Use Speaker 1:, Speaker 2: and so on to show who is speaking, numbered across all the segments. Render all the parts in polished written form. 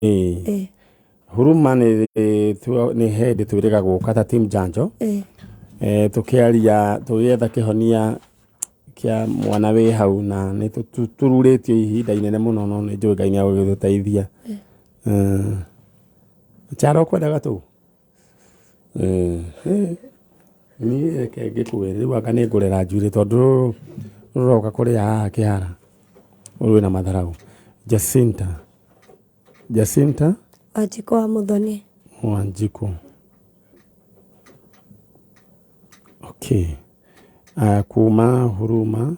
Speaker 1: Ĩĩ.
Speaker 2: Ĩĩ.
Speaker 1: Huruma nĩ nĩ hĩndĩ twĩrĩga gũka ta team Janjo.
Speaker 2: Ĩĩ.
Speaker 1: Tũkĩaria tũgĩetha kĩhonia kĩa mwana wĩ hau na nĩ tũrurĩtio ihinda inene mũno no nĩ njũĩ Ngai nĩ egũgĩtũteithia. Kyaro ũkwendaga tũ? Niĩ reke ngĩkwĩre rĩu anga nĩ ngũrera njuĩrĩ tondũ rũrũ rũroka kũrĩa haha kĩhara rũrũ rwĩna matharaũ. Jacinta. Jacinta
Speaker 2: Wanjikũ wa Mũthoni.
Speaker 1: Wanjikũ. Okay. Kuma Huruma.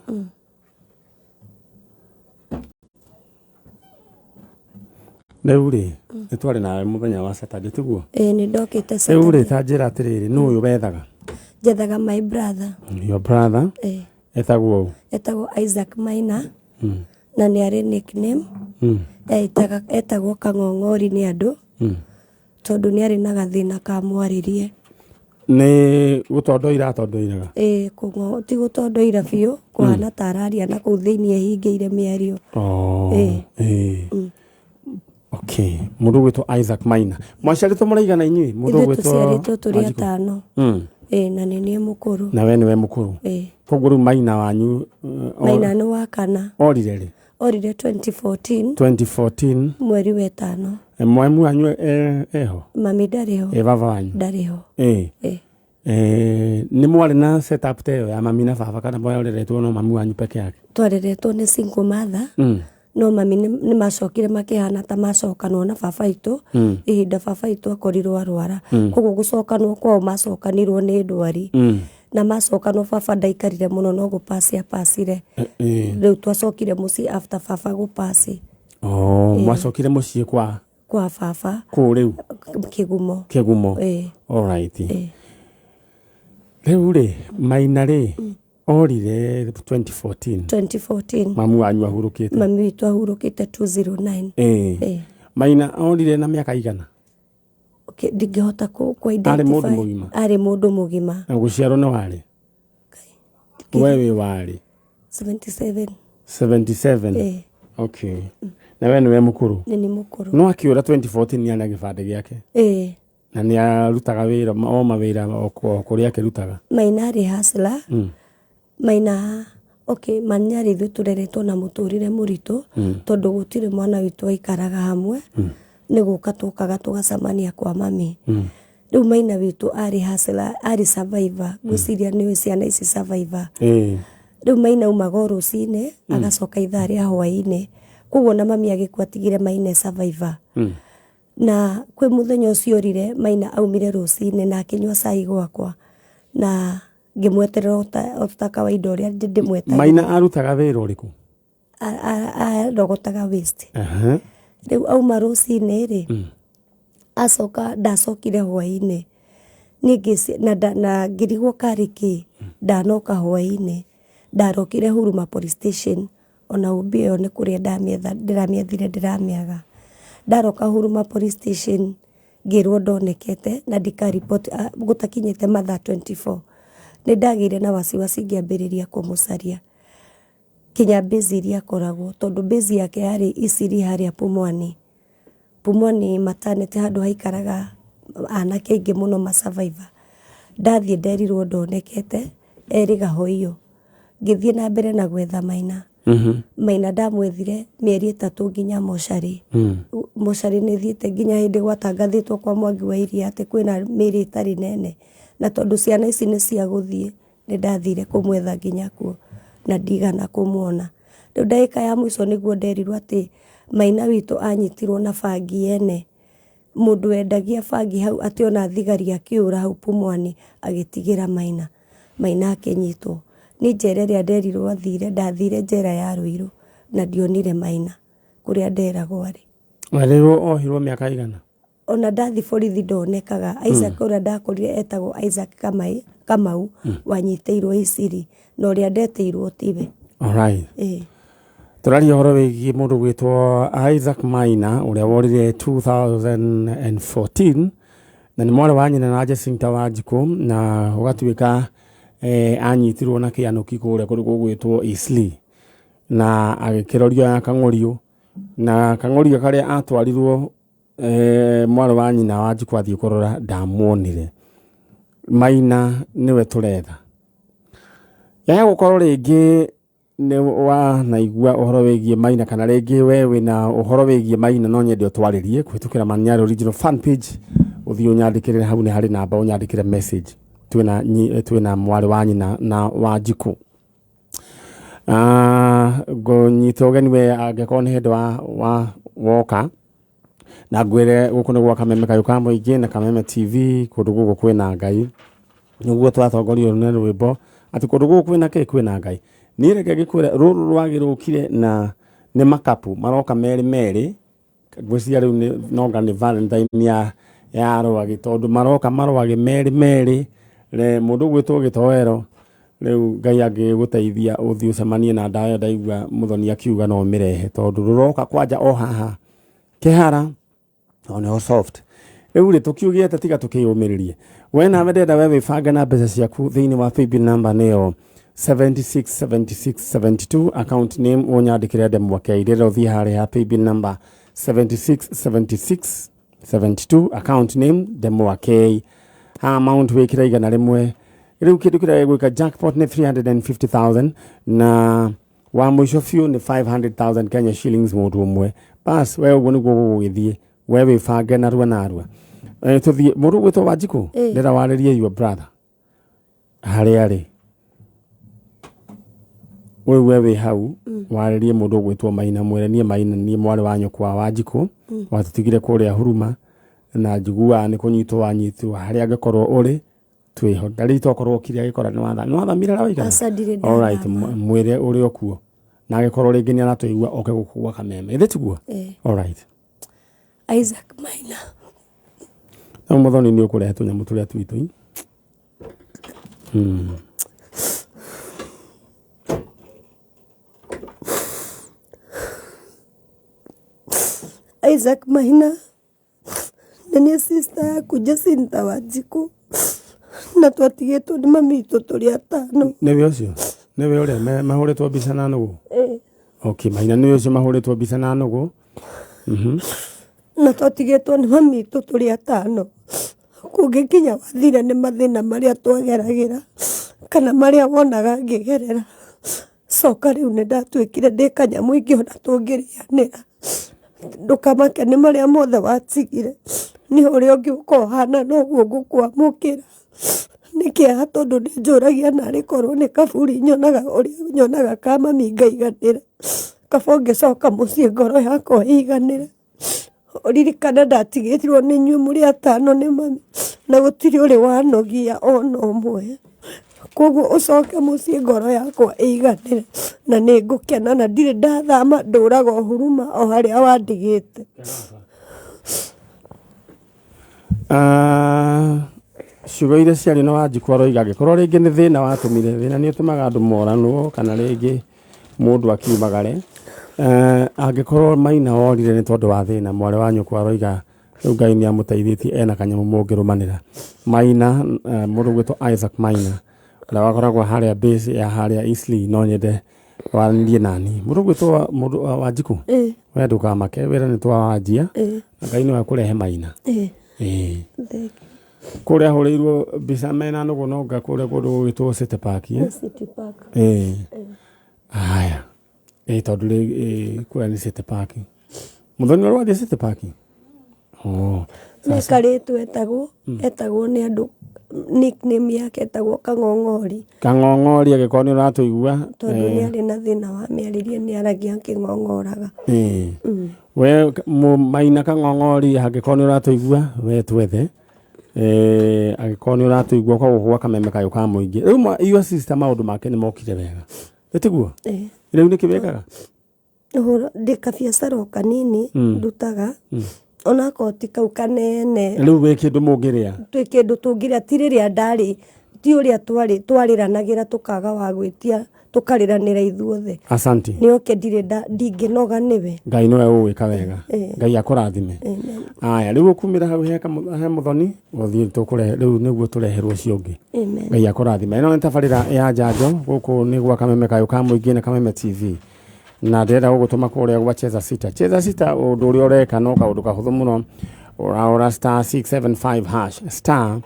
Speaker 1: Rĩu rĩ, nĩ twarĩ nawe mũthenya wa Saturday tiguo?
Speaker 2: Ĩĩ nĩ ndokĩte
Speaker 1: Rĩu rĩ,
Speaker 2: Saturday.
Speaker 1: ta njĩra atĩrĩrĩ, nũ ũyũ wethaga?
Speaker 2: Njethaga my brother.
Speaker 1: Your brother
Speaker 2: Ĩĩ.
Speaker 1: etagwo ũ?
Speaker 2: Etagwo Isaac Maina. Na nĩ arĩ nickname. Eĩtaga etagwo Kang'ong'ori nĩ andũ. Tondũ nĩ arĩ na gathĩna ka mwarĩrie.
Speaker 1: Nĩ gũtondoira atondoiraga?
Speaker 2: Ĩĩ kũng'o ti gũtondoira biũ, kũhana ta araria na kũu thĩinĩ ehingĩire mĩario.
Speaker 1: Oh,
Speaker 2: Ĩĩ.
Speaker 1: ĩĩ. Okay. Mũndũ ũgwĩtwo Isaac Maina. Mwaciarĩtwo mũraigana inyuĩ? Mũndũ
Speaker 2: Ithuĩ
Speaker 1: ũgwĩtwo
Speaker 2: tũciarĩtwo tũrĩ
Speaker 1: Wanjikũ?
Speaker 2: atano. Ĩĩ na nĩ niĩ mũkũrũ.
Speaker 1: Na we nĩwe mũkũrũ.
Speaker 2: Ĩĩ.
Speaker 1: Koguo rĩu Maina wanyu
Speaker 2: Maina nĩ wa kana.
Speaker 1: Orire rĩ?
Speaker 2: Orire 2014.
Speaker 1: 2014.
Speaker 2: Mweri wa ĩtano.
Speaker 1: Mwamu wanyu eho?
Speaker 2: Mami ndarĩ ho.
Speaker 1: Ĩ baba wanyu?
Speaker 2: Ndarĩ ho.
Speaker 1: Ĩĩ.
Speaker 2: Ĩĩ.
Speaker 1: Nĩ mwarĩ na setup ta ĩyo ya mami na baba kana mwareretwo no mami wanyu peke yake?
Speaker 2: Twareretwo nĩ single mother. No mami nĩ macokire makĩhana ta macokanwo na baba witũ ihinda baba witũ akorirwo arwara. Koguo gũcokanwo kwao macokanirwo nĩ ndwari. Na macokanwo baba ndaikarire mũno no gũpasi apacire. Rĩu twacokire mũciĩ after baba gũpasi.
Speaker 1: Oh, mwacokire mũciĩ kwa?
Speaker 2: Kwa baba.
Speaker 1: Kũ rĩu?
Speaker 2: Kĩgumo.
Speaker 1: Kĩgumo.
Speaker 2: Ĩĩ.
Speaker 1: All right.
Speaker 2: Ĩĩ.
Speaker 1: Rĩu rĩ, Maina rĩ, orire 2014.
Speaker 2: 2014.
Speaker 1: Mamu wanyu ahurũkĩte.
Speaker 2: Mami witũ ahurũkĩte 209.
Speaker 1: Ĩĩ.
Speaker 2: Ĩĩ.
Speaker 1: Maina orire na mĩaka igana?
Speaker 2: Okay, ndingĩhota kũ
Speaker 1: Arĩ mũndũ
Speaker 2: identify.
Speaker 1: mũgima?
Speaker 2: Arĩ mũndũ mũgima.
Speaker 1: Na gũciarwo nĩ warĩ? We wĩ warĩ?
Speaker 2: 77.
Speaker 1: 77?
Speaker 2: Ĩĩ.
Speaker 1: Okay. Na we nĩwe mũkũrũ?
Speaker 2: Nĩ niĩ mũkũrũ.
Speaker 1: No akĩũra 2014 nĩ arĩ na gĩbandĩ gĩake?
Speaker 2: Ĩĩ.
Speaker 1: Na nĩ arutaga wĩra o mawĩra o kũrĩa akĩrutaga?
Speaker 2: Maina arĩ hustler. Maina, okay, Manyarĩ ithuĩ tũreretwo na mũtũrĩre mũritũ tondũ gũtirĩ mwana witũ waikaraga hamwe. Nĩ gũka tũkaga tũgacemania kwa mami. Rĩu Maina witũ arĩ hustler, arĩ survivor. Ngwĩciria nĩ ũĩ ciana ici survivor. Rĩu Maina aumaga o rũcinĩ agacoka ithaa rĩa hwainĩ. Koguo ona mami agĩkua atigire Maina e survivor. Na kwĩ mũthenya ũcio orire Maina aumire rũcinĩ na akĩnyua cai gwakwa na ngĩmweterera o ta kawaida ũrĩa ndĩmwetagĩrĩra.
Speaker 1: Maina arutaga wĩra ũrĩkũ?
Speaker 2: Arogotaga waste. Rĩu auma rũcinĩ rĩ, acoka ndacokire hwainĩ. Niĩ na ngĩrigwo karĩ kĩ, ndanoka hwainĩ. Ndarokire Huruma police station ona ũmbi ĩyo nĩ kũrĩa ndamĩetha ndĩramĩethire ndĩramĩaga. Ndaroka Huruma police station ngĩrwo ndonekete na ndikariboti gũtakinyĩte mathaa 24. Nĩ ndagĩire na wasiwasi ngĩambĩrĩria kũmũcaria kinya base iria akoragwo tondũ base yake yarĩ Isili harĩa Pumwani. Pumwani maternity handũ haikaraga anake aingĩ mũno ma survivor. Ndathiĩ nderirwo ndonekete erĩ Gahoiyo. Ngĩthiĩ na mbere na gwetha Maina. Maina ndamwethire mĩeri ĩtatũ nginya mocarĩ. Mocarĩ nĩ thiĩte nginya hĩndĩ gwatangathĩtwo kwa Mwangi wa Iria atĩ kwĩna mĩĩrĩ ĩtarĩ nene. Na tondũ ciana ici nĩ cia gũthiĩ, nĩ ndathire kũmwetha nginya kuo na ndigana kũmuona. Rĩu ndagĩka ya mũico nĩguo nderirwo atĩ Maina witũ anyitirwo na bangi yene. Mũndũ wendagia bangi hau atĩ ona thigari akĩũra hau Pumwani agĩtigĩra Maina. Maina akĩnyitwo. Niĩ njera ĩrĩa nderirwo athire, ndathire njera ya Ruiru na ndionire Maina kũrĩa nderagwo arĩ.
Speaker 1: Werirwo ohirwo mĩaka igana?
Speaker 2: Ona ndathi borithi ndonekaga. Isaac ũrĩa ndakorire etagwo Isaac Kamau wanyitĩirwo Isili na ũrĩa ndetĩirwo tiwe.
Speaker 1: Alright.
Speaker 2: Ĩĩ.
Speaker 1: Tũraria ũhoro wĩgiĩ mũndũ gwĩtwo Isaac Maina ũrĩa worire 2014 na nĩ mwarĩ wa nyina na Jacinta Wanjikũ na ũgatuĩka anyitirwo na kĩanũki kũrĩa kũndũ gũgwĩtwo Eastleigh na agĩkĩrorio ya Kang'orio na Kang'orio karĩa atwarirwo Mwarĩ wa nyina wa Njikũ athiĩ kũrora ndamuonire. Maina nĩwe tũretha. Yaga gũkorwo rĩngĩ nĩ wanaigua ũhoro wĩgiĩ Maina kana rĩngĩ we wĩna ũhoro wĩgiĩ Maina no nyende ũtwarĩrie kũhĩtũkĩra Manyara Original fan page, ũthiĩ ũnyandĩkĩre hau nĩ harĩ namba ũnyandĩkĩre message. Twĩna mwarĩ wa nyina na Wanjikũ. Ngũnyita ũgeni we angĩkorwo nĩ hĩndĩ wa woka na ngwĩre gũkũ nĩ gwa Kameme Kayũ ka Mũingĩ na Kameme TV, kũndũ gũkũ kwĩna Ngai. Nĩguo twatongorio nĩ rwĩmbo atĩ kũndũ gũkũ kwĩna kĩ? Kwĩna Ngai. Niĩ reke ngĩkwĩre rũrũ rwagĩrũkire na nĩ makapu maroka merĩ merĩ, ngwĩciria rĩu nonga nĩ Valentine ya rwagĩ, tondũ maroka marwagĩ merĩ merĩ, mũndũ ũgwĩtwo gĩtoero. Rĩu Ngai angĩgũteithia ũthiĩ ũcemanie na ndawa ĩyo ndaigua Mũthoni akiuga no ũmĩrehe, tondũ rũroka kwanja o haha kĩhara o nĩho soft. Rĩu rĩ tũkiugĩte tiga tũkĩyũmĩrĩrie. We nawe ndĩrenda we wĩbange na mbeca ciaku thĩinĩ wa paybill number nĩyo 767672, account name ũnyandĩkĩre Ndemwa K. Ndĩrenda ũthiĩ harĩa ha paybill number 767672, account name Ndemwa K, ha amount wĩkĩre 100. Rĩu kĩndũ kĩrĩa gĩgwĩka jackpot nĩ 350,000 na wa mũico biũ nĩ 500,000 Kenya shillings mũndũ ũmwe. Bas we ũguo nĩguo gũgũgĩthiĩ, we wĩbange narua narua. Tũthiĩ mũndũ ũgwĩtwo Wanjikũ, ndĩrenda warĩrie your brother harĩa arĩ. Rĩu we wĩ hau warĩrie mũndũ ũgwĩtwo Maina, mwĩre niĩ Maina niĩ mwarĩ wa nyũkwa Wanjikũ watũtigire kũrĩa Huruma na njiguaga nĩ kũnyitwo wanyitirwo, harĩa angĩkorwo ũrĩ twĩho. Na rĩu tokorwo ũkire agĩkora nĩ wathamire harĩa waikara?
Speaker 2: Aca, ndirĩ
Speaker 1: All right,
Speaker 2: ndathama.
Speaker 1: Mwĩre ũrĩ o kuo na angĩkorwo rĩngĩ nĩ aratũigua oke gũkũ gwa Kameme, ĩthĩ tiguo?
Speaker 2: Ĩĩ.
Speaker 1: All right.
Speaker 2: Isaac Maina.
Speaker 1: Rĩu Mũthoni nĩ ũkũrehe tũnyamũ tũrĩa twitũ.
Speaker 2: Isaac Maina, nĩ niĩ sister yaku Jacinta Wanjikũ, na twatigĩtwo nĩ mami witũ tũrĩ atano.
Speaker 1: Nĩwe ũcio? Nĩwe ũrĩa mahũrĩtwo mbica na nũgũ?
Speaker 2: Ĩĩ.
Speaker 1: Okay, Maina nĩwe ũcio mahũrĩtwo mbica na nũgũ.
Speaker 2: Na twatigĩtwo nĩ mami witũ tũrĩ atano. Kũngĩkinya wathire nĩ mathĩna marĩa twageragĩra kana marĩa wonaga ngĩgerera. Coka rĩu nĩ ndatuĩkire ndĩ kanyamũ ingĩona tũngĩrĩanĩra. Ndũkamake nĩ marĩa mothe watigire, nĩ ũrĩa ũngĩ ũhana noguo ngũkwamũkĩra. Nĩ kĩeha tondũ nĩ njũragia narĩ korwo nĩ kaburi nyonaga ũrĩa nyonaga ka mami ngaiganĩra. Kaba ũngĩcoka mũciĩ ngoro yakwa ĩiganĩre. Ũririkane ndatigĩirwo nĩ inyuĩ mũrĩ atano nĩ mami na gũtirĩ ũrĩ wanogia ona ũmwe. Koguo ũcoke mũciĩ ngoro yakwa ĩiganĩre na nĩ ngũkena na ndirĩ ndathama, ndũraga o Huruma o harĩa wandigĩte.
Speaker 1: Ciugo iria ciario na Wanjikũ aroiga angĩkorwo rĩngĩ nĩ thĩna watũmire, thĩna nĩ ũtũmaga andũ moranwo kana rĩngĩ mũndũ akiumagare. Angĩkorwo Maina worire nĩ tondũ wa thĩna, mwarĩ wa nyũkwa aroiga rĩu Ngai nĩ amũteithĩtie ena kanyamũ mũngĩrũmanĩra. Maina, mũndũ ũgwĩtwo Isaac Maina ũrĩa wakoragwo harĩa base ya harĩa Eastleigh, no nyende waranĩrie nani. Mũndũ ũgwĩtwo mũndũ Wanjikũ, we ndũkamake, wĩra nĩ twawanjia na Ngai nĩwe akũrehe Maina. Ĩĩ. Kũrĩa ahũrĩirwo mbica mena nũgũ nonga kũrĩa kũndũ gũgwĩtwo City Park.
Speaker 2: City Park.
Speaker 1: Ĩĩ. Haya. Ĩĩ tondũ rĩ kũrĩa nĩ City Park. Mũthoni ũrĩa wathiĩ City Park? Oh.
Speaker 2: Nĩ karĩtwo etagwo nĩ andũ nickname yake etagwo Kang'ong'ori.
Speaker 1: Kang'ong'ori angĩkorwo nĩ ũratũigua.
Speaker 2: Tondũ nĩ arĩ na thĩna wa mĩarĩrie, nĩ aragia akĩng'ong'oraga.
Speaker 1: Ĩĩ. We Maina Kang'ong'ori angĩkorwo nĩ ũratũigua we twethe. Angĩkorwo nĩ ũratũigua kwa gũkũ gwa Kameme Kayũ ka Mũingĩ. Rĩu your sister maũndũ make nĩ mokire wega. Nĩ tiguo? Rĩu nĩkĩ wĩkaga?
Speaker 2: Ndĩ kabiacara o kanini ndutaga, onakorwo ti kau kanene.
Speaker 1: Rĩu wĩ kĩndũ mũngĩrĩa?
Speaker 2: Twĩ kĩndũ tũngĩrĩa, ti rĩrĩa ndarĩ, ti ũrĩa twarĩ twarĩranagĩra tũkaga wa gwĩtia, tũkarĩranĩra ithuothe.
Speaker 1: Asante.
Speaker 2: Nĩ oke ndirĩ ndingĩnoga nĩwe.
Speaker 1: Ngai nĩwe ũgwĩka wega. Ngai akũrathime. Aya, rĩu ũkumĩra hau he Mũthoni, ũthiĩ tũkũrehe rĩu nĩguo tũreherwo ũcio ũngĩ. Ngai akũrathime. Ĩno nĩ tabarĩra ya njanjo, gũkũ nĩ gwa Kameme Kayũ ka Mũingĩ na Kameme TV. Na ndĩrenda gũgũtũma kũrĩa gwa Cheza Sita. Cheza Sita ũndũ ũrĩa ũreka no kaũndũ kahũthũ mũno, ũrahũra star 675 hash, star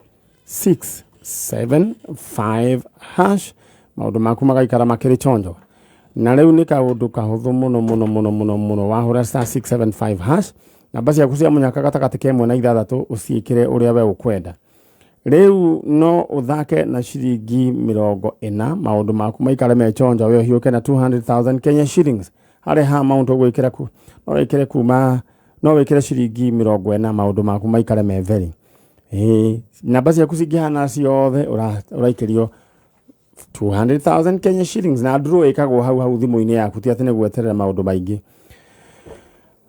Speaker 1: 675 hash, maũndũ maku magaikara makĩrĩ chonjo. Na rĩu nĩ kaũndũ kahũthũ mũno mũno mũno mũno mũno, wahũra star 675 hash, namba ciaku cia mũnyaka gatagatĩ ka 1 na 6 ũciĩkĩre ũrĩa we ũkwenda. Rĩu no ũthake na ciringi 40, maũndũ maku maikare me chonjo, we ũhiũke na 200,000 Kenya shillings. Harĩ ha amount ũgwĩkĩra ku, no wĩkĩre kuma, no wĩkĩre ciringi 40, maũndũ maku maikare me very. Ĩĩ, namba ciaku cingĩhana ciothe ũraikĩrio 200,000 Kenya shillings, na draw ĩkagwo hau hau thimũ-inĩ yaku, ti atĩ nĩ gweterera maũndũ maingĩ.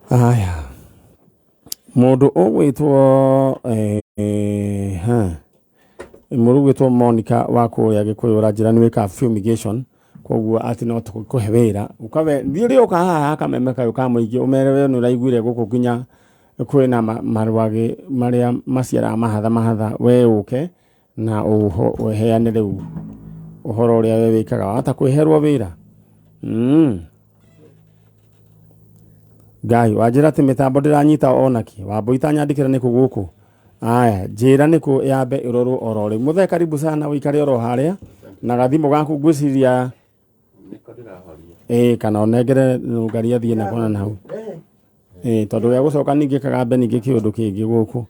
Speaker 1: Aya, mũndũ ũgwĩtwo ha mũndũ ũgwĩtwo Monica wa kũrĩa Gĩkũyũ ũranjĩra nĩ wĩkaga fumigation, koguo atĩ no tũkũhe wĩra ũkawe thiĩ ũrĩa ũka haha Kameme kayũ ka mũingĩ, ũmere we nĩ ũraiguire gũkũ nginya kwĩna marwagĩ marĩa maciaraga mahatha mahatha, we ũke na ũheane rĩu ũhoro ũrĩa we wĩkaga, wahota kwĩherwo wĩra. Ngai wanjĩra atĩ mĩtambo ndĩranyita onaki, wambũ itanyandĩkĩra nĩkũ gũkũ. Aya, njĩra nĩkũ yambe ĩrorwo oro rĩu. Mũthee karibu sana, ũikare oro harĩa na gathimũ gaku ngwĩciria ĩĩ, kana ũnengere nũngari athiĩ nako na hau. Ĩĩ, tondũ gĩa gũcoka ningĩ kagambe ningĩ kĩũndũ kĩngĩ gũkũ.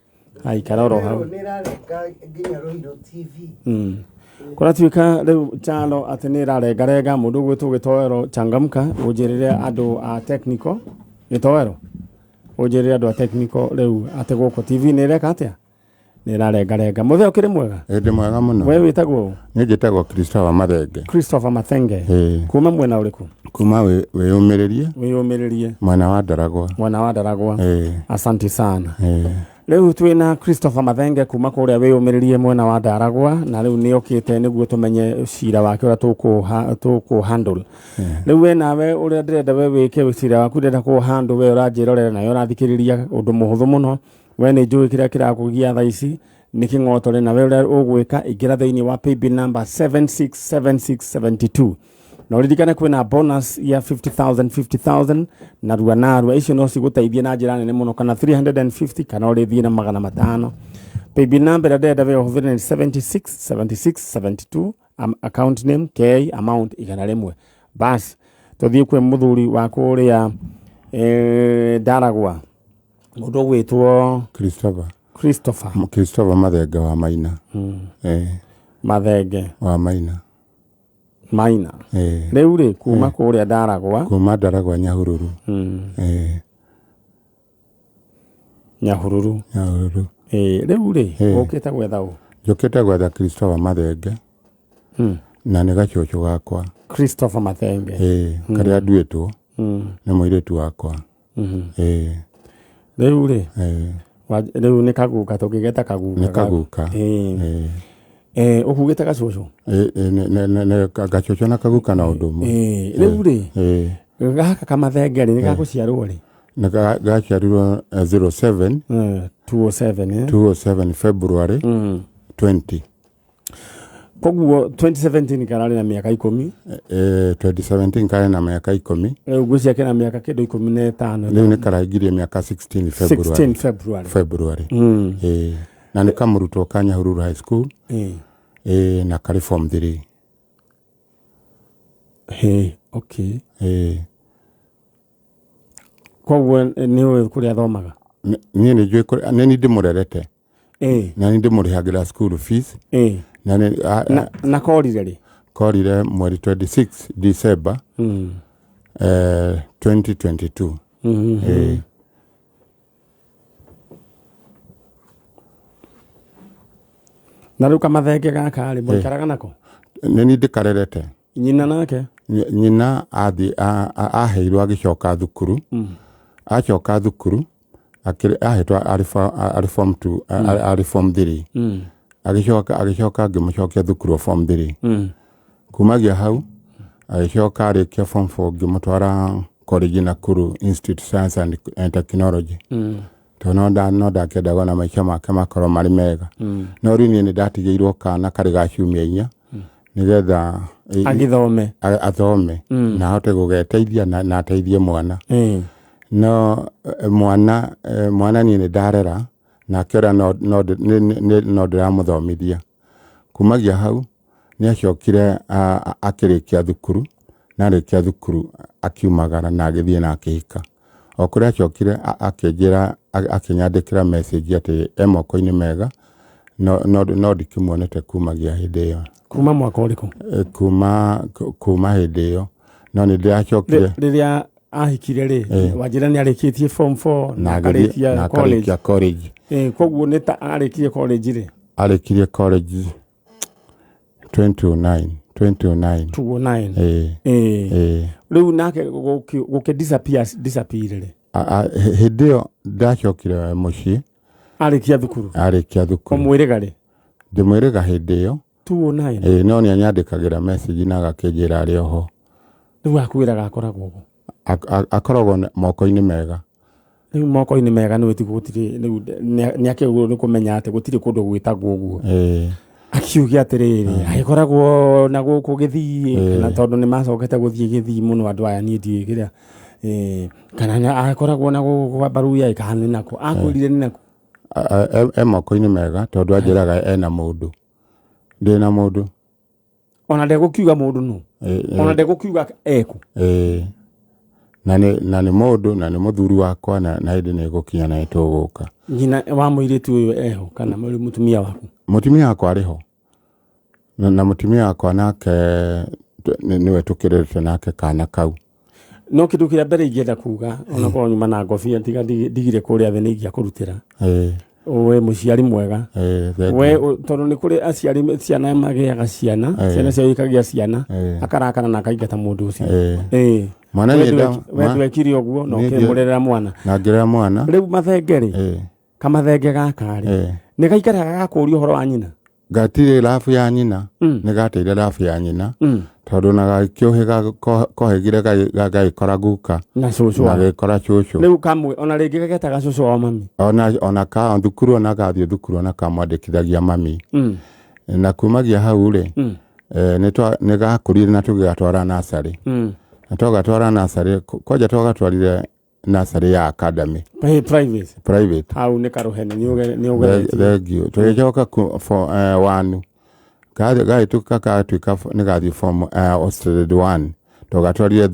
Speaker 1: Aikara oro hau.
Speaker 3: Nĩrarenga nginya Rũirũ TV.
Speaker 1: Kũratuĩka rĩu Chalo atĩ nĩ ĩrarengarenga, mũndũ ũgwĩtwo Gĩtoero changamka, ũnjĩrĩre andũ a technical Gĩtoero, ũnjĩrĩre andũ a technical rĩu atĩ gũkũ TV nĩ ĩreka atĩa, nĩ ĩrarengarenga. Mũthee ũkĩrĩ mwega?
Speaker 4: Ĩndĩ mwega mũno.
Speaker 1: We wĩtagwo ũ?
Speaker 4: Niĩ njĩtagwo Christopher Mathenge.
Speaker 1: Christopher Mathenge.
Speaker 4: Ĩĩ.
Speaker 1: Kuma mwena ũrĩkũ?
Speaker 4: Kuma wĩyũmĩrĩrie.
Speaker 1: Wĩyũmĩrĩrie.
Speaker 4: Mwena wa Ndaragwa.
Speaker 1: Mwena wa Ndaragwa.
Speaker 4: Ĩĩ.
Speaker 1: Asante sana.
Speaker 4: Ĩĩ.
Speaker 1: Rĩu twĩna Christopher Mathenge kuma kũrĩa wĩyũmĩrĩrie mwena wa Ndaragwa, na rĩu nĩ okĩte nĩguo tũmenye cira wake ũrĩa tũkũ handle. Rĩu we nawe ũrĩa ndĩrenda we wĩke cira waku, ndĩrenda kũ handle, we ũranjĩrorera nawe ũrathikĩrĩria ũndũ mũhũthũ mũno. We nĩ njũĩ kĩrĩa kĩrakũgia thaa ici nĩ kĩng'otore, na we ũrĩa ũgwĩka ingĩra thĩinĩ wa paybill number 767672, na ũririkane kwĩna bonus ya 50,000 50,000 narua narua, icio no cigũteithie na njĩra nene mũno, kana 350 kana ũrĩthiĩ na 500. Paybill number ĩrĩa ndĩrenda we ũhũthĩre nĩ 767672, account name K, amount 100. Bas tũthiĩ kwĩ mũthuri wa kũrĩa Ndaragwa, mũndũ ũgwĩtwo
Speaker 4: Christopher.
Speaker 1: Christopher.
Speaker 4: Christopher Mathenge wa Maina.
Speaker 1: Mathenge
Speaker 4: wa Maina.
Speaker 1: Maina. Rĩu rĩ kuma kũrĩa Ndaragwa.
Speaker 4: Kuma Ndaragwa Nyahururu.
Speaker 1: Nyahururu.
Speaker 4: Nyahururu.
Speaker 1: Rĩu rĩ ũkĩte gwetha ũ?
Speaker 4: Njũkĩte gwetha Christopher Mathenge. Na nĩ gacũcũ gakwa.
Speaker 1: Christopher Mathenge.
Speaker 4: Karĩa nduĩtwo nĩ mũirĩtu wakwa.
Speaker 1: Rĩu rĩ rĩu nĩ kaguka, tũngĩgeta kaguka.
Speaker 4: Nĩ kaguka.
Speaker 1: Ũkugĩte gacũcũ?
Speaker 4: Gacũcũ na kaguka na ũndũ ũmwe.
Speaker 1: Rĩu rĩ gaka kamathenge rĩ nĩ gagũciarwo rĩ?
Speaker 4: Nĩ gaciarirwo 07
Speaker 1: 207,
Speaker 4: 207 February 20.
Speaker 1: Koguo 2017 kararĩ na mĩaka 10.
Speaker 4: 2017 karĩ na mĩaka 10.
Speaker 1: Rĩu ngwĩciria kena mĩaka kĩndũ 15.
Speaker 4: Rĩu nĩ karaingĩria mĩaka 16 February.
Speaker 1: 16 February.
Speaker 4: February. Na nĩ kamũrutwo ka Nyahururu High School. Na karĩ form 3.
Speaker 1: Hey, okay. Koguo nĩ ũĩ kũrĩa athomaga?
Speaker 4: Niĩ nĩ njũĩ kũrĩa, nĩ niĩ ndĩmũrerete. Na nĩ ndĩmũrĩhagĩra school fees. Na nĩ,
Speaker 1: Na korire rĩ?
Speaker 4: Korire mweri 26 December 2022.
Speaker 1: Na rĩu kamathenge gaka rĩ, mũikaraga nako?
Speaker 4: Nĩ niĩ ndĩkarerete.
Speaker 1: Nyina nake?
Speaker 4: Nyina athiĩ, aheirwo agĩcoka thukuru. Acoka thukuru, ahetwo arĩ form 2, arĩ form 3. Agĩcoka ngĩmũcokia thukuru o form 3. Kumagia hau, agĩcoka arĩkia form 4 ngĩmũtwara college Nakuru Institute of Science and Technology. Tondũ no ndakĩendaga ona maica make makorwo marĩ mega. No rĩu niĩ nĩ ndatigĩirwo kana karĩ ga ciumia 4, Nĩgetha
Speaker 1: Agĩthome.
Speaker 4: Athome na ahote gũgeteithia na ateithie mwana. No mwana niĩ nĩ ndarera nake ũrĩa no ndĩramũthomithia. Kumagia hau nĩ acokire akĩrĩkia thukuru, na arĩkia thukuru akiumagara na agĩthiĩ na akĩhika. O kũrĩa acokire akĩnjĩra, akĩnyandĩkĩra message atĩ e moko-inĩ mega, no ndikĩmuonete kumagia hĩndĩ ĩyo.
Speaker 1: Kuma mwaka ũrĩkũ?
Speaker 4: Kuma hĩndĩ ĩyo no nĩ ndĩracokire.
Speaker 1: Rĩrĩa ahikire rĩ, wanjĩra nĩ arĩkĩtie form 4 na
Speaker 4: na agĩthiĩ
Speaker 1: akarĩkia
Speaker 4: na
Speaker 1: college.
Speaker 4: akarĩkia college.
Speaker 1: Koguo nĩ ta arĩkirie college rĩ?
Speaker 4: Arĩkirie college 2009, 2009.
Speaker 1: 209.
Speaker 4: Eh. Eh.
Speaker 1: Rĩu nake gũkĩ disappear rĩ?
Speaker 4: Hĩndĩ ĩyo ndacokire mũciĩ.
Speaker 1: Arĩkia thukuru?
Speaker 4: Arĩkia thukuru.
Speaker 1: Ũmwĩrĩga rĩ?
Speaker 4: Ndĩmwĩrĩga hĩndĩ ĩyo.
Speaker 1: 209.
Speaker 4: Ĩĩ, no nĩ anyandĩkagĩra message na agakĩnjĩra arĩ oho.
Speaker 1: Rĩu akwĩraga akoragwo ũguo?
Speaker 4: Akoragwo moko-inĩ mega.
Speaker 1: Rĩu moko-inĩ mega nĩ wĩtigwo gũtirĩ rĩu nĩ akĩgwo nĩ kũmenya atĩ gũtirĩ kũndũ gwĩtagwo ũguo. Akiuge atĩrĩrĩ, agĩkoragwo na gũkũ Gĩthii, kana tondũ nĩ macokete gũthiĩ Gĩthii mũno andũ aya, niĩ ndiũĩ kĩrĩa, kana akoragwo na gũkũ kwa Baruya, kana nĩ nakũ akwĩrire nĩ nakũ?
Speaker 4: E moko-inĩ mega tondũ anjĩraga ena mũndũ, ndĩ na mũndũ.
Speaker 1: Ona ndegũkiuga mũndũ nũ? Ona ndegũkiuga ekũ?
Speaker 4: Ĩĩ. Na nĩ mũndũ na nĩ mũthuri wakwa na hĩndĩ nĩ ĩgũkinya na nĩtũgũka.
Speaker 1: Nyina wa mũirĩtu ũyũ eho kana mũtumia waku?
Speaker 4: Mũtumia wakwa arĩ ho na mũtumia wakwa nake nĩwe tũkĩrerete nake kana kau.
Speaker 1: No kĩndũ kĩrĩa mbere ingĩenda kuga, onakorwo nyuma na ngobia, tiga ndigire kũrĩa thĩ nĩ ingĩakũrutĩra. We mũciari mwega.
Speaker 4: Thank
Speaker 1: we
Speaker 4: you.
Speaker 1: Tondũ nĩ kũrĩ aciari ciana magĩaga ciana, ciana ciao ikagĩa ciana, akarakara na akaingata mũndũ ũcio.
Speaker 4: Mwana
Speaker 1: We
Speaker 4: nĩ
Speaker 1: we ndwekire ũguo na
Speaker 4: Niĩ
Speaker 1: ũkĩmũrerera mwana.
Speaker 4: Na ngĩrera mwana.
Speaker 1: Rĩu mathenge rĩ, kamathenge gaka rĩ, nĩ gaikaraga gakũria ũhoro wa nyina?
Speaker 4: Gatirĩ rabu ya nyina. Nĩ gateire rabu ya nyina tondũ na gagĩkĩũhĩga kohĩgire gagĩkora guka
Speaker 1: na cũcũ
Speaker 4: na
Speaker 1: wao.
Speaker 4: Gagĩkora cũcũ.
Speaker 1: Rĩu kamwe ona rĩngĩ gagetaga cũcũ wao mami.
Speaker 4: Ona ka thukuru, ona gathiĩ thukuru, ona kamwandĩkithagia mami. Na kumagia hau rĩ, nĩ gakũrire na tũgĩgatwara nasarĩ. Na twagatwara nasarĩ, kwanja twagatwarire nasarĩ ya academy.
Speaker 1: Hey, private.
Speaker 4: Private.
Speaker 1: Hau nĩ karũheni nĩ ũgeretie.
Speaker 4: Thank you. Tũgĩcoka for one gagĩtuĩka gatuĩka nĩ gathiĩ form standard one, tũgatwarire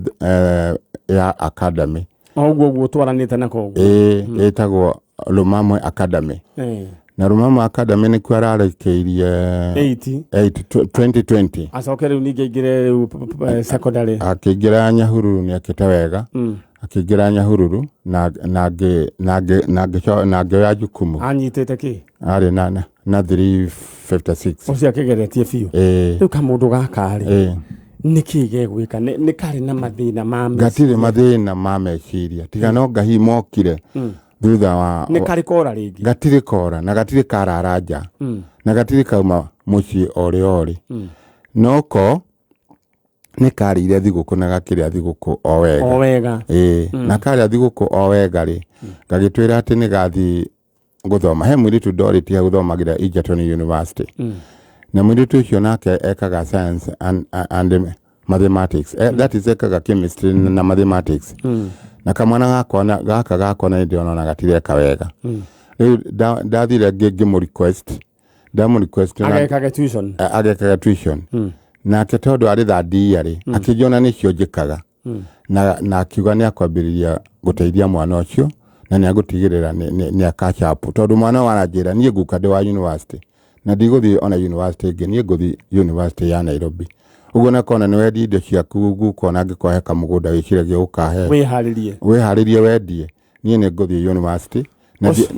Speaker 4: ya academy.
Speaker 1: O ũguo twaranĩte nako ũguo.
Speaker 4: Ĩĩ, ĩtagwo Lumamwe Academy. Na Lumamwe Academy nĩkuo ararĩkĩirie
Speaker 1: 80.
Speaker 4: 8 2020.
Speaker 1: Acoke rĩu ningĩ aingĩre rĩu secondary.
Speaker 4: Akĩingĩra Nyahururu, nĩ akĩte wega. Akĩingĩra Nyahururu na ngĩoya jukumu.
Speaker 1: Anyitĩte kĩ?
Speaker 4: Arĩ na 356.
Speaker 1: Ũcio akĩgeretie biũ.
Speaker 4: Ĩĩ.
Speaker 1: Rĩu kamũndũ gaka rĩ, nĩ kĩ gegwĩka? Nĩ karĩ na mathĩna ma
Speaker 4: Gatirĩ mathĩna ma meciria, tiga no ngahi mokire thutha wa
Speaker 1: Nĩ karĩ kora rĩngĩ?
Speaker 4: Gatirĩ kora na gatirĩ karara nja na gatirĩ kauma mũciĩ orĩ orĩ. No ko nĩ karĩire thigũkũ na gakĩrĩa thigũkũ o wega.
Speaker 1: O wega.
Speaker 4: Ĩĩ, na karĩa thigũkũ o wega rĩ, gagĩtwĩra atĩ nĩ gathiĩ gũthoma he mũirĩtu ndorĩtie gũthomagĩra Egerton University. Na mũirĩtu ũcio nake ekaga science and mathematics, that is ekaga chemistry na mathematics. Na kamwana gakwa gaka gakwa na ndĩrona ona gatireka wega. Rĩu ndathire ngĩmũ request, ndamũ request
Speaker 1: Agekage tuition.
Speaker 4: Agekaga tuition nake tondũ arĩ third year rĩ, akĩnjona nĩcio njĩkaga na akiuga nĩ akwambĩrĩria gũteithia mwana ũcio na nĩ agũtigĩrĩra nĩ akachapu, tondũ mwana waranjĩra niĩ nguka ndĩ wa university na ndigũthiĩ ona university ĩngĩ, niĩ ngũthiĩ university ya Nairobi. Ũguo nakona nĩ wendie indo ciaku guka, ona angĩkorwo he kamũgũnda wĩciragia ũkahe,
Speaker 1: Wĩharĩrie.
Speaker 4: Wĩharĩrie wendie, niĩ nĩ ngũthiĩ university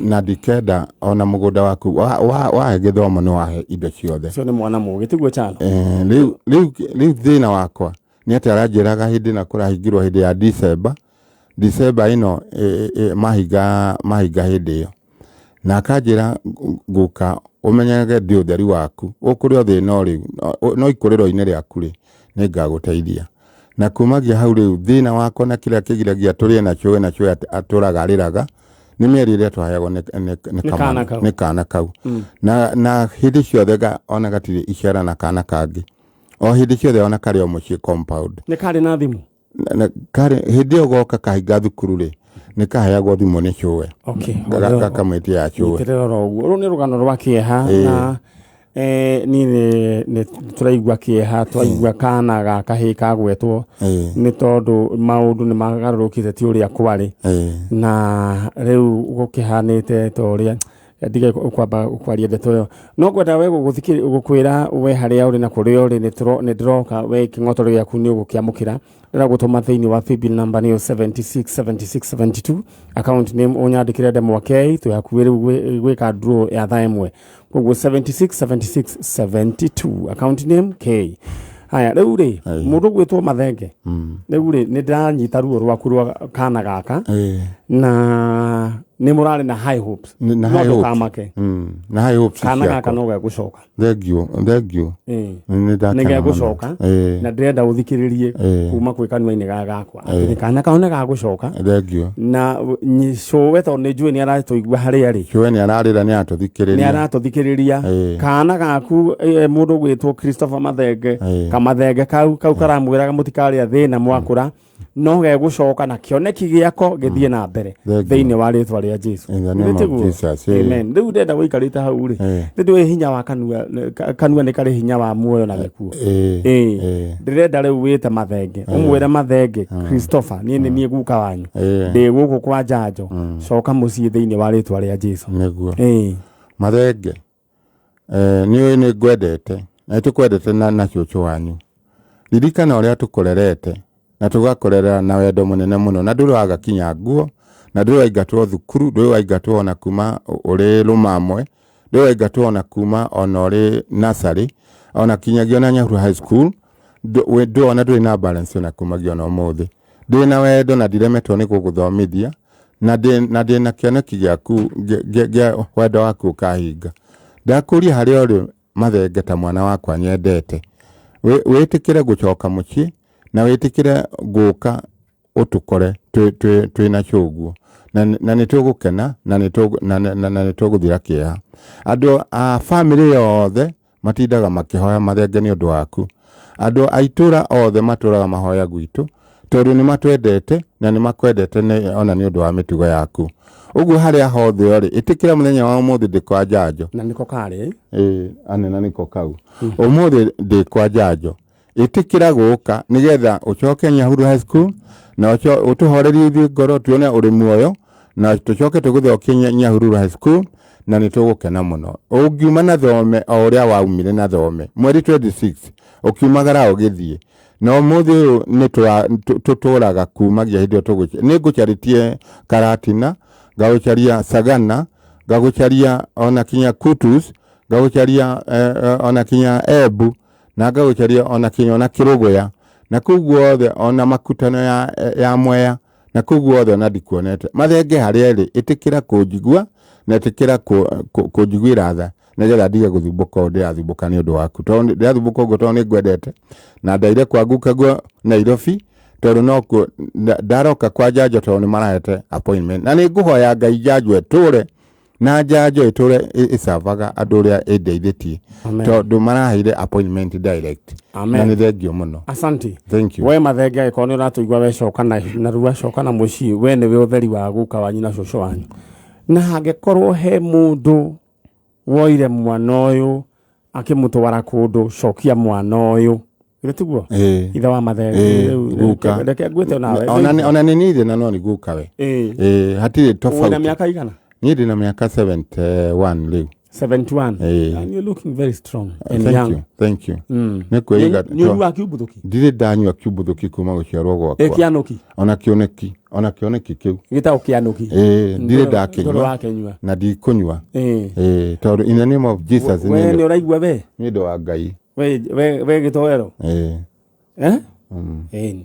Speaker 4: na ndikenda ona mũgũnda waku wahe gĩthomo nĩ wahe indo ciothe.
Speaker 1: Ũcio nĩ mwana mũgĩ, tiguo Chalo?
Speaker 4: Rĩu thĩna wakwa nĩ atĩ aranjĩraga hĩndĩ na kũrahingirwo hĩndĩ ya December ĩno mahinga hĩndĩ ĩyo, na akanjĩra, "Guka, ũmenyage ndĩ ũtheri waku ũkũrĩ o thĩna rĩu no ikũrĩro-inĩ rĩaku rĩ, nĩ ngagũteithia." Na kumagia hau rĩu thĩna wakwa na kĩrĩa kĩgiragia tũrĩe nakĩo we nakĩo atũraga arĩraga nĩ mĩeri ĩrĩa twaheagwo nĩ
Speaker 1: Nĩ kana kau.
Speaker 4: Nĩ kana kau. Na hĩndĩ ciothe ona gatirĩ icera na kana kangĩ. O hĩndĩ ciothe ona karĩ o mũciĩ compound.
Speaker 1: Nĩ karĩ na thimũ?
Speaker 4: Karĩ hĩndĩ ĩyo goka kahinga thukuru rĩ, nĩ kaheagwo thimũ nĩ cũwe.
Speaker 1: Okay.
Speaker 4: Gakamwĩtia ya cũwe.
Speaker 1: Nyitĩrĩra oro ũguo. Rũrũ nĩ rũgano rwa kĩeha na niĩ nĩ tũraigua kĩeha, twaigua kana ga kahĩĩ kagwetwo nĩ tondũ maũndũ nĩ magarũrũkĩte ti ũrĩa kwarĩ. Na rĩu gũkĩhanĩte ta ũrĩa ndige kwamba kwaria ndeto ĩyo, no ngwenda we gũkwĩra we harĩa ũrĩ na kũrĩa ũrĩ, nĩ ndĩroka we kĩng'otoro gĩaku nĩ ũgũkĩamũkĩra. Ndĩrenda gũtũma thĩinĩ wa paybill number nĩyo 767672, account name ũnyandĩkĩre ndemwa K. Twĩ hakuhĩ rĩu gwĩka draw ya thaa 1, koguo 767672, account name K. Haya, rĩu rĩ, mũndũ gwĩtwo Mathenge, rĩu rĩ, nĩ ndĩranyita ruo rwaku rwa kana gaka na nĩ mũrarĩ na high hopes.
Speaker 4: Na
Speaker 1: No
Speaker 4: high hopes.
Speaker 1: ndũkamake.
Speaker 4: Na high hopes
Speaker 1: Kana gaka
Speaker 4: ciakwa.
Speaker 1: no gegũcoka.
Speaker 4: Thank you, thank you. Nĩ ndakena
Speaker 1: Nĩ
Speaker 4: mũno.
Speaker 1: gegũcoka. Na ndĩrenda ũthikĩrĩrie kuma kwĩ kanua-inĩ ga gakwa atĩ nĩ kana kau nĩ gagũcoka.
Speaker 4: Thank you.
Speaker 1: Na cũwe, tondũ nĩ njũĩ nĩ aratũigua harĩa rĩ.
Speaker 4: Cũwe nĩ ararĩra, nĩ
Speaker 1: Nĩ
Speaker 4: aratũthikĩrĩria.
Speaker 1: Aratũthikĩrĩria. Kana gaku, mũndũ gwĩtwo Christopher Mathenge, kamathenge kau karamwĩraga mũtikarĩa thĩna mwakũra, no gegũcoka na kĩoneki gĩako gĩthiĩ na mbere
Speaker 4: Thank you.
Speaker 1: thĩinĩ wa rĩtwa rĩa Jesu.
Speaker 4: In the name of
Speaker 1: Nĩ tiguo?
Speaker 4: Jesus,
Speaker 1: Amen. Rĩu ndenda wĩikarĩte hau rĩ, nĩ ndũĩ hinya wa kanua, kanua nĩ karĩ hinya wa muoyo na gĩkuũ. Ndĩrenda rĩu wĩte Mathenge, ũmwĩre, Mathenge Christopher, niĩ nĩ niĩ guka wanyu, ndĩ gũkũ kwa njanjo, coka mũciĩ thĩinĩ wa rĩtwa rĩa Jesu.
Speaker 4: Nĩguo. Mathenge, nĩ ũĩ nĩ ngwendete na nĩ tũkwendete na cũcũ wanyu. Ririkana ũrĩa tũkũrerete na tũgakũrera na wendo mũnene mũno, na ndũrĩ waga kinya nguo, na ndũrĩ waingatwo thukuru, ndũrĩ waingatwo ona kuma ũrĩ rũmamwe, ndũrĩ waingatwo ona kuma ona ũrĩ nursery, ona kinyagia ona Nyahururu High School. Ndũ ona ndũrĩ na balance ona kumagia ona ũmũthĩ. Ndĩ na wendo na ndiremetwo nĩ gũgũthomithia, na ndĩ na kĩoneki gĩaku gĩa wendo waku ũkahinga. Ndakũria harĩa ũrĩ, Mathenge, ta mwana wakwa nyendete, wĩtĩkĩre gũcoka mũciĩ na wĩtĩkĩre gũka ũtũkore twĩ na cũguo, na nĩ tũgũkena na nĩ tũgũthira kĩeha. Andũ a bamĩrĩ yothe matindaga makĩhoya, Mathenge, nĩ ũndũ waku. Andũ a itũra othe matũraga mahoya gwitũ tondũ nĩ matwendete na nĩ makwendete ona nĩ ũndũ wa mĩtugo yaku. Ũguo harĩa hothe ũrĩ, ĩtĩkĩra mũthenya wa ũmũthĩ ndĩ kwa njanjo.
Speaker 1: Na nĩko karĩ.
Speaker 4: Ĩĩ, anena nĩko kau. Ũmũthĩ ndĩ kwa njanjo, ĩtĩkĩra gũka nĩgetha ũcoke Nyahururu High School na ũtũhorerie ithuĩ ngoro, tuone ũrĩ muoyo, na tũcoke tũgũthokie Nyahururu High School, na nĩ tũgũkena mũno ũngiuma na thome o ũrĩa waumire na thome mweri 26 ũkiumagara ũgĩthiĩ. Na ũmũthĩ ũyũ nĩ tũtũraga kumagia hĩndĩ ĩyo nĩ ngũcarĩtie Karatina, ngagũcaria Sagana, ngagũcaria ona kinya Kutus, ngagũcaria ona kinya Embu, na ngagũcaria ona kinya ona Kĩrũgũya, na kũu guothe, ona makutano ya Mwea, na kũu guothe ona ndikuonete. Mathenge, harĩa ĩrĩ, ĩtĩkĩra kũnjigua na ĩtĩkĩra kũnjiguĩra tha nĩgetha ndige gũthumbũka ũũ ndĩrathumbũka nĩ ũndũ waku, tondũ ndĩrathumbũka ũguo tondũ nĩ ngwendete na ndaire kwa guka guo Nairobi, tondũ no ndaroka kwa njanjo tondũ nĩ marahete appointment, na nĩ ngũhoya Ngai njanjo ĩtũre na njanjo ĩtũre ĩcavaga andũ ũrĩa ĩndeithĩtie.
Speaker 1: Amen.
Speaker 4: Tondũ maraheire appointment direct.
Speaker 1: Amen.
Speaker 4: Na nĩ thengio mũno.
Speaker 1: Asante.
Speaker 4: Thank you.
Speaker 1: We Mathenge, angĩkorwo nĩ ũratũigua, we coka na narua, coka na mũciĩ. We nĩwe ũtheri wa guka wanyu na cũcũ wanyu, na hangĩkorwo he mũndũ woire mwana ũyũ akĩmũtwara kũndũ, cokia mwana ũyũ. Githĩ tiguo?
Speaker 4: Ĩĩ.
Speaker 1: Ithe wa Mathenge.
Speaker 4: Ĩĩ,
Speaker 1: Rĩu,
Speaker 4: guka.
Speaker 1: Reke ngwĩte nawe.
Speaker 4: Ona nĩ niĩ thĩna no nĩ guka we.
Speaker 1: Ĩĩ.
Speaker 4: Ĩĩ, hatirĩ
Speaker 1: Wĩna
Speaker 4: tofauti.
Speaker 1: mĩaka igana?
Speaker 4: Niĩ ndĩ na mĩaka 71 rĩu.
Speaker 1: 71?
Speaker 4: Ĩĩ.
Speaker 1: And you're looking very strong and
Speaker 4: Thank
Speaker 1: young.
Speaker 4: you, thank you. Nĩ kwĩiga.
Speaker 1: Nĩ ũnyuaga kiumbuthũki?
Speaker 4: Ndirĩ ndanyua kiumbuthũki kuma gũciarwo
Speaker 1: Ĩ
Speaker 4: gwakwa.
Speaker 1: Kĩanũki?
Speaker 4: Ona kĩoneki, ona kĩoneki kĩu.
Speaker 1: Gĩtagwo kĩanũki.
Speaker 4: Ĩĩ, ndirĩ
Speaker 1: Ndũrĩ
Speaker 4: ndakĩnyua
Speaker 1: wakĩnyua?
Speaker 4: Na ndikũnyua.
Speaker 1: Ĩĩ.
Speaker 4: Ĩĩ, tondũ in the name of Jesus.
Speaker 1: We nĩ ũraigua we?
Speaker 4: Nĩ ũndũ wa Ngai.
Speaker 1: We gĩtoero.
Speaker 4: Ĩĩ.
Speaker 1: Eh? Ĩĩ.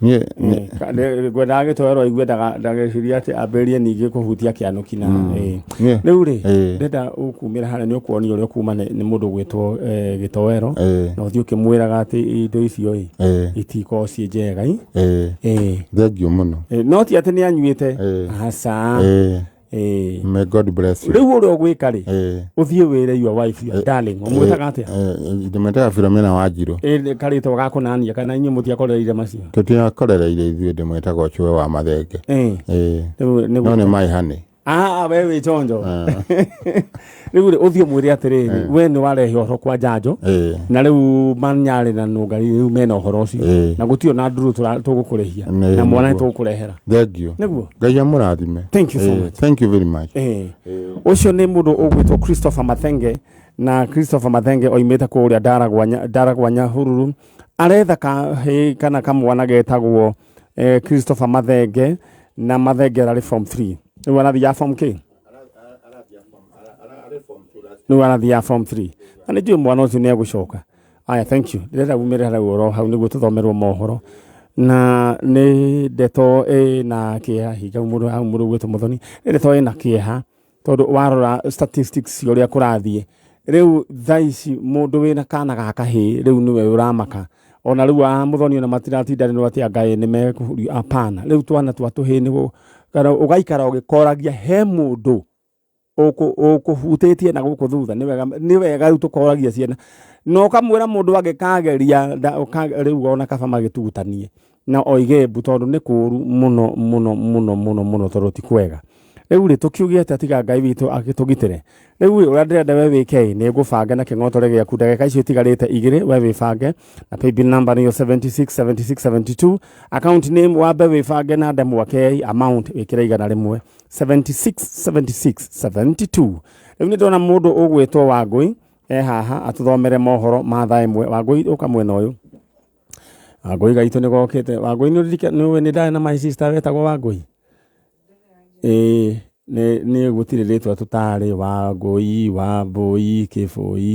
Speaker 4: Niĩ
Speaker 1: Ngwendaga gĩtoero aigue ndageciria atĩ ambĩrĩrie ningĩ kũhutia kĩanũki na ĩĩ. Rĩu rĩ, ndĩrenda ũkumĩra harĩa nĩ ũkuonio ũrĩa ũkuma nĩ mũndũ ũgwĩtwo gĩtoero, na ũthiĩ ũkĩmwĩraga atĩ indo icio ĩ itikoragwo ciĩ njega ĩ.
Speaker 4: Ĩĩ.
Speaker 1: Ĩĩ.
Speaker 4: Thengio mũno.
Speaker 1: Ĩĩ, no ti atĩ nĩ anyuĩte, aca. Ĩĩ.
Speaker 4: May God bless you.
Speaker 1: Rĩu ũrĩa ũgwĩka rĩ,
Speaker 4: Ĩĩ.
Speaker 1: ũthiĩ wĩre your wife, your darling, ũmwĩtaga atĩa?
Speaker 4: Ndĩmwĩtaga Philomena Wanjirũ.
Speaker 1: Ĩ, karĩtwa gakũnania kana inyuĩ mũtiakorereire macio?
Speaker 4: Tũtiakorereire ithuĩ, ndĩmwĩtaga Ũcũwe wa Mathenge.
Speaker 1: Ĩĩ.
Speaker 4: Ĩĩ.
Speaker 1: Rĩu
Speaker 4: No
Speaker 1: nĩguo
Speaker 4: nĩ my honey.
Speaker 1: Ah, we wĩ chonjo. Rĩu rĩ, ũthiĩ ũmwĩre atĩrĩrĩ, we nĩ warehe ũhoro kwa njanjo,
Speaker 4: Ĩĩ.
Speaker 1: na rĩu manyarĩ na nũngari rĩu mena ũhoro ũcio,
Speaker 4: Ĩĩ.
Speaker 1: na gũtirĩ ona ndurũ tũgũkũrĩhia,
Speaker 4: Nĩ-
Speaker 1: na mwana nĩ
Speaker 4: nĩguo.
Speaker 1: tũgũkũrehera.
Speaker 4: Thank you.
Speaker 1: Nĩguo.
Speaker 4: Ngai amũrathime.
Speaker 1: Thank you so
Speaker 4: Ĩĩ,
Speaker 1: much.
Speaker 4: Thank you very much.
Speaker 1: Ĩĩ. Ũcio nĩ mũndũ ũgwĩtwo Christopher Mathenge, na Christopher Mathenge oimĩte kũrĩa Ndaragwa Nyahururu, aretha kahĩĩ kana kamwana getagwo Christopher Mathenge, na Mathenge ararĩ form 3, rĩu arathiaga form K, rĩu arathiaga form 3, na nĩ njũĩ mwana ũcio nĩ egũcoka. Aya, thank you. Ndĩrenda umĩre hau oro hau nĩguo tũthomerwo mohoro, na nĩ ndeto ĩna kĩeha hinga mũndũ hau, mũndũ ũgwĩtwo Mũthoni, nĩ ndeto ĩna kĩeha tondũ warora statistics cia ũrĩa kũrathiĩ rĩu thaa ici, mũndũ wĩna kana ga kahĩĩ rĩu nĩwe ũramaka. Ona rĩu a Mũthoni ona matiratindanĩrwo atĩ anga nĩ mekũhurio, apana. Rĩu twana twa tũhĩĩ nĩ kana ũgaikara ũgĩkoragia he mũndũ ũkũhutĩtie na gũkũ thutha. Nĩ wega rĩu tũkoragia ciana na ũkamwĩra mũndũ angĩkageria rĩu ona kaba magĩtugutanie na oige mbu, tondũ nĩ kũũru mũno mũno mũno mũno mũno, tondũ ti kwega. Rĩu rĩ, tũkiuge atĩa tiga Ngai witũ agĩtũgitĩre? Rĩu rĩ, ũrĩa ndĩrenda we wĩke ĩ, nĩ ngũbange na kĩng'otore gĩaku ndagĩka icio itigarĩte igĩrĩ, we wĩbange na paybill number nĩyo 76 76 72, account name wambe wĩbange na ndemwa K, amount wĩkĩre 100, 76 76 72. Rĩu nĩ ndona mũndũ ũgwĩtwo Wangũi e haha atũthomere mohoro ma thaa 1. Wangũi, ũka mwena ũyũ. Wangũi gaitũ nĩ gokĩte. Wangũi, nĩ ũĩ nĩ ndarĩ na my sister wetagwo Wangũi? Ĩĩ, nĩ gũtirĩ rĩtwa tũtarĩ, Wangũi, Wambũi, Kĩbũi.